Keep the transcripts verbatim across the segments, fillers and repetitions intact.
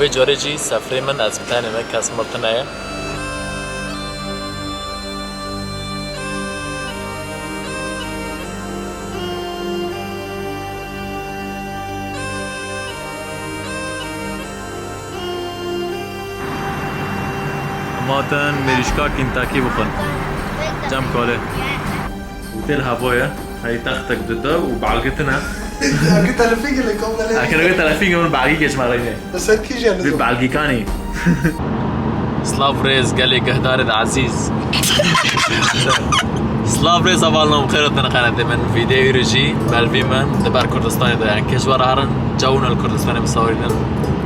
Vê carê jî sefrê min ez bi tenê me, kes min tune ye. Em hatin mêrîşka Kentucky bixwin. Cem kalê. Otel heva ye. Hey textek dide û belge tune. Eke telefîngê li kom belê. Eke lê telefîngê min belgî geç me reyne. Li ser kî jî Vî nizo. Belgîkanî. Slav rêz gelê guhdarê de ezîz. Slav rêz hevalno, xêr hatin qenetê min. Vîdeoyê rê jî belvî min di ber Kurdistanê de, yani kes were herin cewno li Kurdistanê bisawirînin.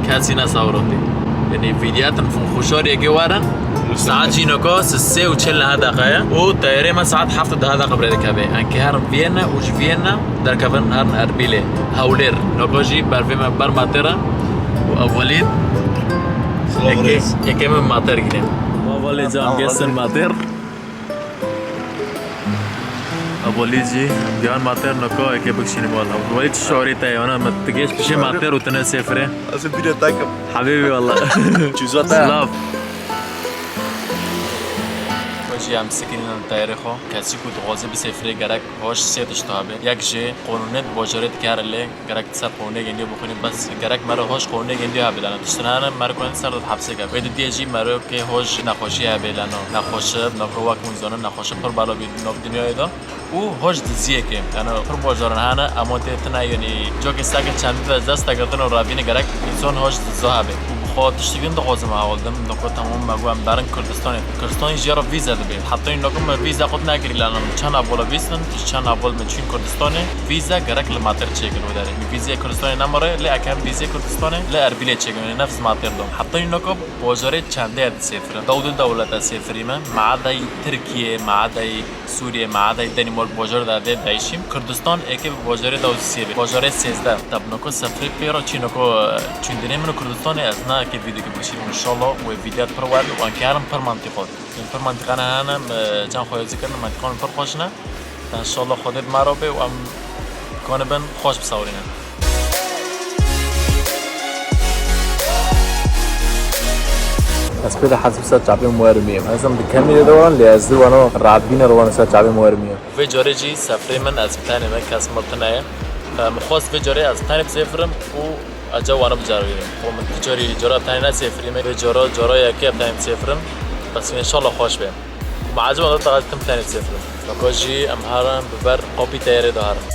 Kesî nesawirotî. Yani vîdyetin xweşariyekê werin. Saet jî noka sê û çil neh deqe ye û teyarê me saet heft û deh deqe bi rê dikeve. Em ke herin Viyene û ji Viyene derkevin herin Erbîlê. Hewlêr. Noka jî bervê me ber matêr e û ev Welîd. Eke, eke min matêr gîne. Welîd can, gesin matêr. Ev Welîd jî, em gihan matêr, noka eke bikişînim wala. Welîd, çi şorê te ye, wana me tu geş pişê matêr û tu ne sêfirê. Ez ê bîrê te kim. Habîbî wala. Çûza te. Silav. Wê jî em sikinînin teyarê xwe. Kesî ku dixwaze bisêfirê gerek hoş sê tişt habe. Yek jê qonûnê di bajarê dikare lê gerek ser qonûnê gêndî bixwînî, bes gerek mero hoş qonûnê gêndî habe lano. Tiştin hene mero ku ser dot hepsê ke. Wê didiyê jî mero kê hoş nexweşî habe lano. Nexweşi, nexwe wek hûn zanin, nexweşi pir bela bî nav dinyayê de. Û hoş diziyekê. Yani pir bajaran hene, ema tê tine, yani cokê seke çendî de dest de girtin û revînê gerek însan hoş diza habe. Û bi xwe tiştekî din dixwazim heval dim. Dixwe temam me got em berin Kurdistanê. Kurdistanê jê re vîze dibe. Heta nînokim me vîze xwe nekirî lano. Çend heval bîstin, çend heval me çûn Kurdistanê. Vîze gerek li matêr çêkin wê derê. Vîzeyê Kurdistanê nemare, lê ekem vîzeyê Kurdistanê li Erbîlê çêkin. Nefs matêr dom. Heta nînokim bajarê çendê ye disêfirin. Dewdil dewlet e sêfirî me. Maadayî Tirkiye, maadayî Sûriye, maadayî Denîmark bajar de dê değişim. Kurdistan eke bi bajarê dewdil sê be. Bajarê sêzdeh. Tab noko sefrê pê re çî noko, e, çûndinê min û Kurdistanê ez na eke vîdeo ke bişîrim. Înşallah wê vîdeo pir wer û ankerim pir mantiqo. Min pir mantiqane hene, em, e, can xwe yazî kirin, mantiqan pir xweş ne. Înşallah Xwedê bi me re be û em kanibin xweş bisawirînin. Ez pê de hezim ser çavê min werimiye. Ez em di kemî de wan lê ez di wana rabîne re wan ser çavê min werimiye. Vê carê jî sefrê min ez bi tenê me, kes min tune ye. Em xwest vê carê ez bi tenê bisêfirim û ez ca wana bicarînim. Xwe min tu carî cara bi tenê nesêfirîme. Vê cara, cara yekê bi tenê bisêfirim. Bes înşallah xweş be. Ma ecaba da daxil tim tenê sêfirim. Naka jî em herin bi ber qapî teyarê de herin.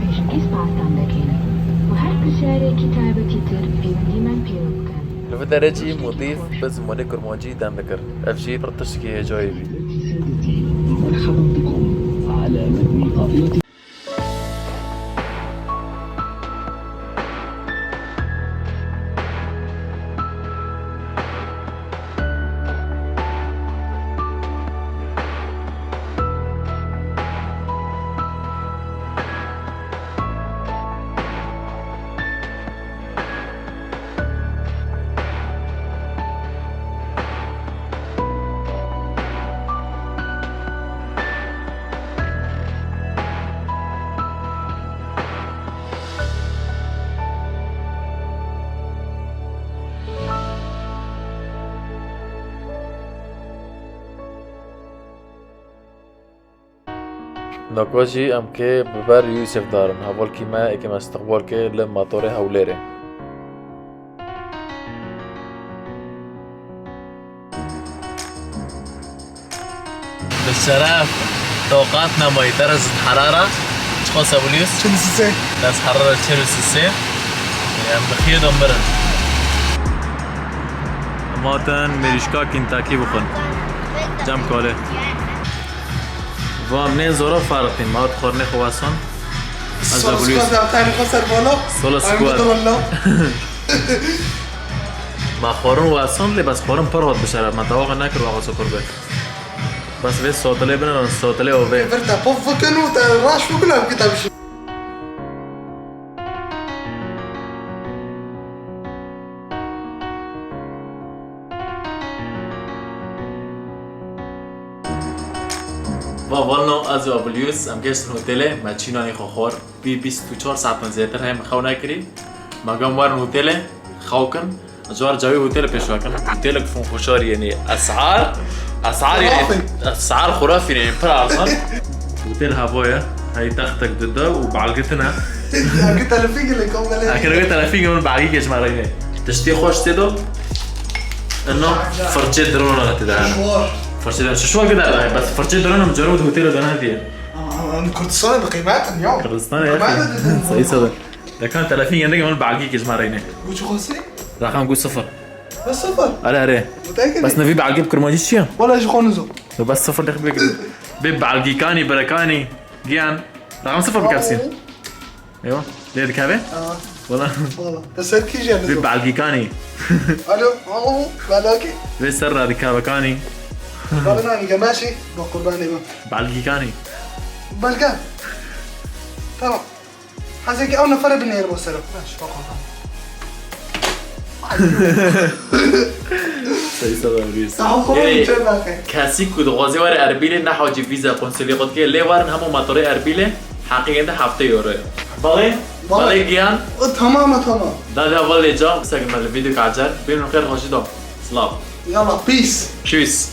Pêşkêş pastan dekin. Û her pirsyarêkî taybetî tir pêwendî men pêro bikin. Li vê derê jî modîf bi zimanê kurmancî dem dikir. Ev jî pir tiştekî hêjayî bî. مرحبا بكم على متن قافلة. Naka jî em kê bi ber Yûsif darin. Hevalkî me êkê me istiqbal kê li matorê Hewlêrê. Bi şeref, toqat nemayî, derece harara çiqas e Willius? Çil û sê. Derece harara çil û sê. Em bi xêr de mirin. Em hatin mêrîşka Kentucky bixwin. Cem kalê. Va em nên zora ferqîn, ma xwarinê xwe wesan. Ez Sola Willius. Squad, em tayê xwe ser bala. Sola Em squad. Bidin la. Ma xwarin wesan lê bes xwarin pir hat bi şeref me. Tawaxa nekir waxa sokur be. Bes vê sotilê binin, sotilê o vê. Vir te pov bikin û te raş bikin, em kitab şi. Va valno ez û Abuliyus, em geştin hotelê, me çînanî xwe xwar. Bî bîst û çar saetan zêtir heye min xew nekirî. Me gam werin hotelê, xew kin. Ji war cawî hotelê pêş vekin. Hotelek fon xweşar yenî esar. Esar yenî, Xurafî. Esar xurafî yenî pir arzan. Hotel hava ye. Hey textek dide û balgitine. Akî telefî gile kom gele. Akî telefî gile balgî geç me reyne. Tiştê xweş tê do. Eno firçê drona tê de. Şişwar. Firçê drona. Şişwar gide. Bes firçê drona mi cero hotelê de ne diye. Ama, ama, ama Kurdistan bi qîmet in ya. Kurdistan ya. Qîmet in. Sayı sayı. Dekan telefîn yendek min balgî kê ji me reyne. Û çi xwesî? Raqam gu sifir. Ne sifir? Are, are. Mutekî. Bes nevî balgî bi kurmancî çi ye? Wala ji xwe nizam. Bes sifir dex bê. Bê balgîkanî, birekanî, giyan. Raqam sifir bikevsî. Eywa. Lê dikeve? Aa. Wala. Wala. Te ser kî jî nizam. Bê balgîkanî. Alo, alo, balakî. Bê ser radikavekanî. Bala nanî gemaşî, ba qurbanê min. Balgîkanî. Balkan. Tamam. Hezekî ew nefere binêre bo ser. Baş, bak oradan. Seyî sed evrî. Sağ ol, Ê, çe bakê. Kesî ku dixwaze were Erbîlê, ne hacî vîza konsulî xwe dike, lê werin hemû matorê Erbîlê, heqî gende hevdeh euro. Belê? Belê. Belê giyan. O, tamam, tamam. Da da belê ca, bisekin me li vîdeo kacer. Bînin xêr, xweşî da. Silav. Yalla, peace. Tschüss.